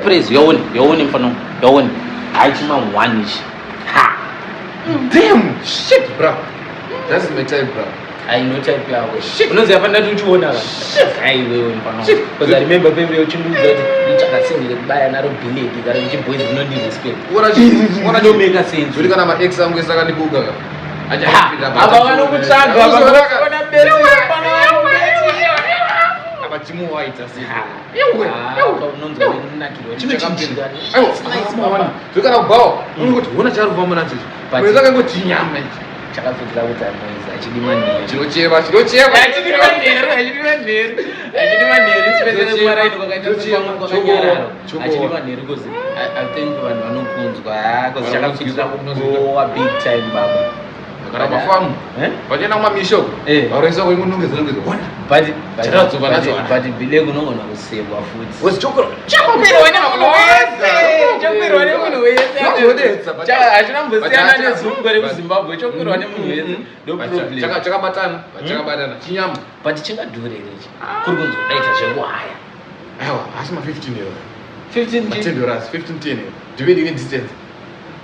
Praise, yaone, yaone mfana wangu, yaone. Haichima one ichi. Ha. Damn, shit, bro. That's my type, bro. I know type yako. Shit. Unoziva pana kuti uchiona ka. Shit. Ai wewe mfana wangu. Shit. Because I remember pembe uchindiudza kuti nditsvaka single kubaya naro bilegi kana kuti boys rinondi respect. Ona chi- ona chi- Zvinomeka sense. Zviri kana ma-ex angu ese akandibuka ka. Ha, apa vanokutsvaga apa vanokuona beti mfana wangu beti. Apa chimu waita sei. Ha. Iwe, Ah, iwe. apa unonzwa nekunakirwa. Chino chinjika. Aiwa, It's nice, mama. mama. Zviri kana kubhawa, unongoti hona chaari kufamba nacho ichi. But- Mwezi akangoti nyama ichi. Chakapfekera kuti anoise achidi manheru. Chinochema, chinochema. Achidi manheru, achidi manheru. Achidi manheru, especially kumaraini kwakaita Chochema, kwakanyarara. chobowa. Achidi manheru 'cause I think vanhu vanokunzwa, ah, 'cause chakapfekera Vanonzwa. kubowa big time baba. Kana mafamu. Eh? Vachienda kumamisha uko. Eh. Varoisa kuingonongedza nongedza. Hona. Chakadzoka nacho, ah. But bilegu unogona kusekwa futi. Wezi chokora. Chakupirwa nemunhu wese. Chakupirwa nemunhu wese. Zvinozodetsa, but- Hachina mbosiyana but- nezungu rekuZimbabwe, chokupirwa nemunhu wese. No But problem. chakabatana, but chakabatana. Chinyama. But chingadhure here ichi? Kuri kunzi udaita zvekuhaya. Aiwa, asi ma 15 euro. 15 Ma G. 10 dollars, 15 10 euro. Depending on distance.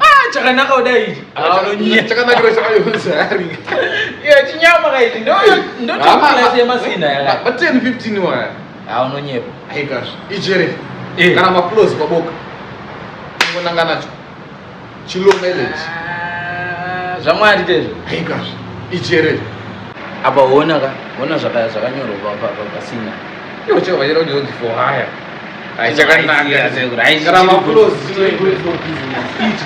Ah, chakanaka kudai ichi. Ah, unonyepa. Chakanakira chakayonzari. Iyo chinyama ka ichi. Ndo class yemasina yaka. Ma 10 15 waya. Ah, unonyepa. Aikazve. Ichere. Eh. Kana ma close kwaboka. Ungonanga nacho. Chilo mileage. Ah, zvaMwari tezvo. Aikazve. Ichere. Apa hona ka, hona zvakanyorwa pasina. Iwo chero vachida kuti zonzi for hire. Ai Chakanaka. chakanaka. Kana ma close chiri good for business. Ichi.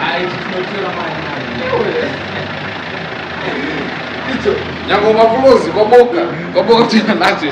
Ah, ichi chinotora mari mari. Icho. Nyango ma close kwaboka. Kwaboka tinacho.